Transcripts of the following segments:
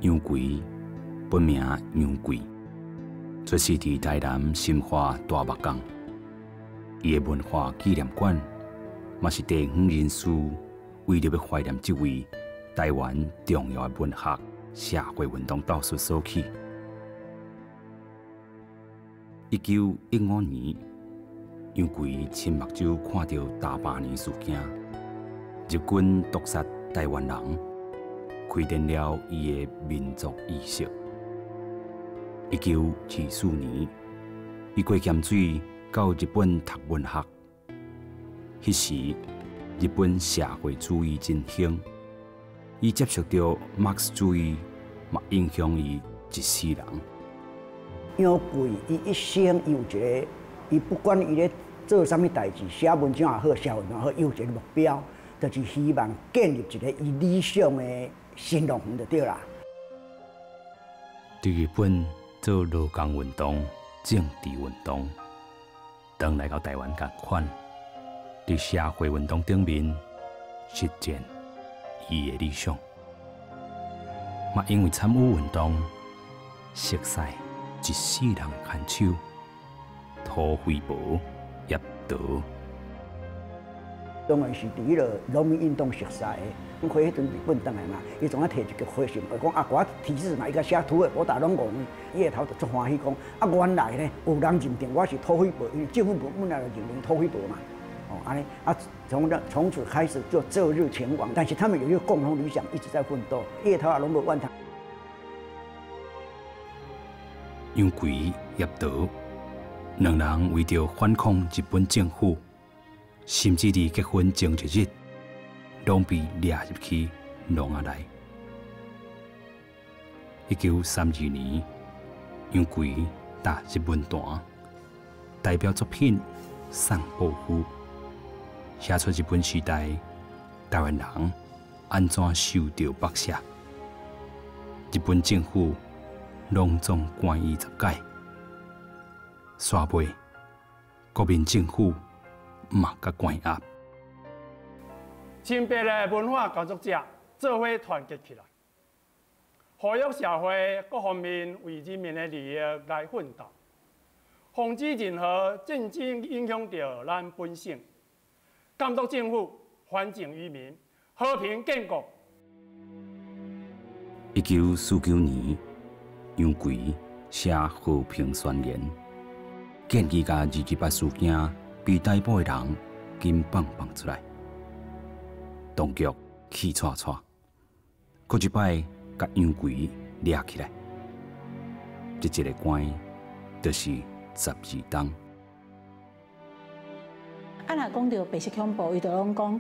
杨奎本名杨贵，出世佇台南新化大目港。伊的文化紀念館，嘛是地方人士為著欲懷念這位台灣重要的文學社會運動鬥士所起。1915年，楊奎親目睭看著大百年事件，日軍毒殺台灣人，開展了伊的民族意識。1924年，伊過鹹水到日本讀文學。彼時，日本社會主義真興，伊接觸著馬克思主義，嘛影響伊一世人。楊貴伊一生伊有一个，伊不管伊咧做啥物代誌，寫文章也好，寫文章也好，伊有一個目標，就是希望建立一個伊理想的新樂園就對啦。佇日本做勞工運動、政治運動，轉來到台灣仝款，佇社會運動頂面實踐伊的理想，嘛因為參與運動，熟似一世人的牽手，土匪婆葉桃。當然是佇彼个農民運動熟似的，阮開彼陣日本轉來嘛，伊總愛提一個回信，講啊，我提示嘛，伊共寫土匪婆打攏戇，伊下頭就足歡喜講，啊，原來呢有人認定我是土匪婆，因為政府本來就認定土匪婆嘛，哦，按呢啊，從此開始就擇日前往，但是他們有一個共同理想，一直在奮鬥，葉頭也攏無怨嘆。楊貴葉桃兩人為著反抗日本政府，甚至佇結婚前一日，攏被掠入去籠仔內。1932年，楊貴踏入文壇，代表作品《送報夫》，寫出日本時代台灣人按怎受著剝削，日本政府攏總關伊十擺，煞尾國民政府嘛共關押。親白的文化工作者做伙團結起來，呼籲社會各方面為人民的利益來奮鬥，防止任何政治影響著咱本省，監督政府，還政於民，和平建國。1949年，楊貴寫和平宣言，建議共二二八事件被逮捕的人緊放放出來。當局氣掣掣，閣一擺共楊貴掠起來。這一个關就是12冬。啊，若講著白色恐怖，伊就攏講，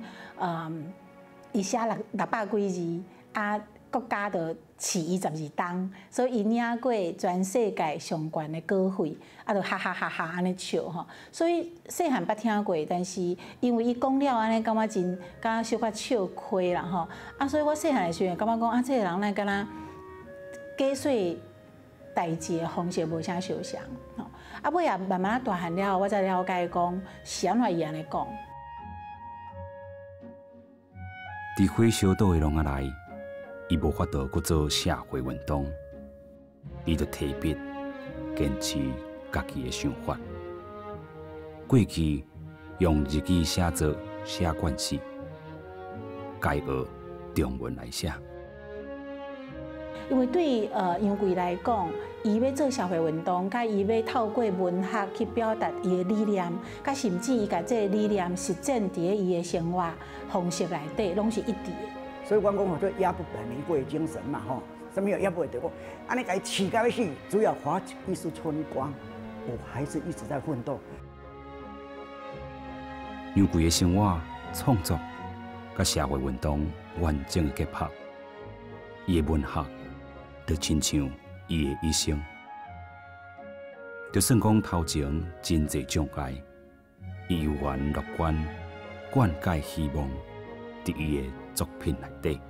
伊寫六百幾字，啊，國家就飼伊12冬，所以伊領過全世界上懸的稿費，啊，就哈哈哈哈按呢笑吼。所以細漢捌聽過，但是因為伊講了按呢，感覺真敢若小可笑虧啦吼。啊，所以我細漢的時陣感覺講啊，這个人哪敢若解說代誌的方式無啥相像吼。啊，尾仔慢慢仔大漢了後，我才了解講是按怎伊按呢講。佇火燒島的籠仔內，伊無法度閣做社會運動，伊就提筆堅持家己的想法。過去用日語寫作寫慣勢，改學中文來寫。因為對楊貴來講，伊欲做社會運動，佮伊欲透過文學去表達伊的理念，佮甚至伊共這个理念實踐佇咧伊的生活方式內底，攏是一致的。所以阮講吼，做壓不扁玫瑰精神嘛吼，啥物叫壓不會得講，按呢共伊飼甲欲死，只要發一絲春光，我還是一直在奮鬥。楊貴的生活創作，佮社會運動完整的結合，伊的文學就親像伊的一生。就算講頭前真濟障礙，伊猶原樂觀，灌溉希望佇伊的作品內底。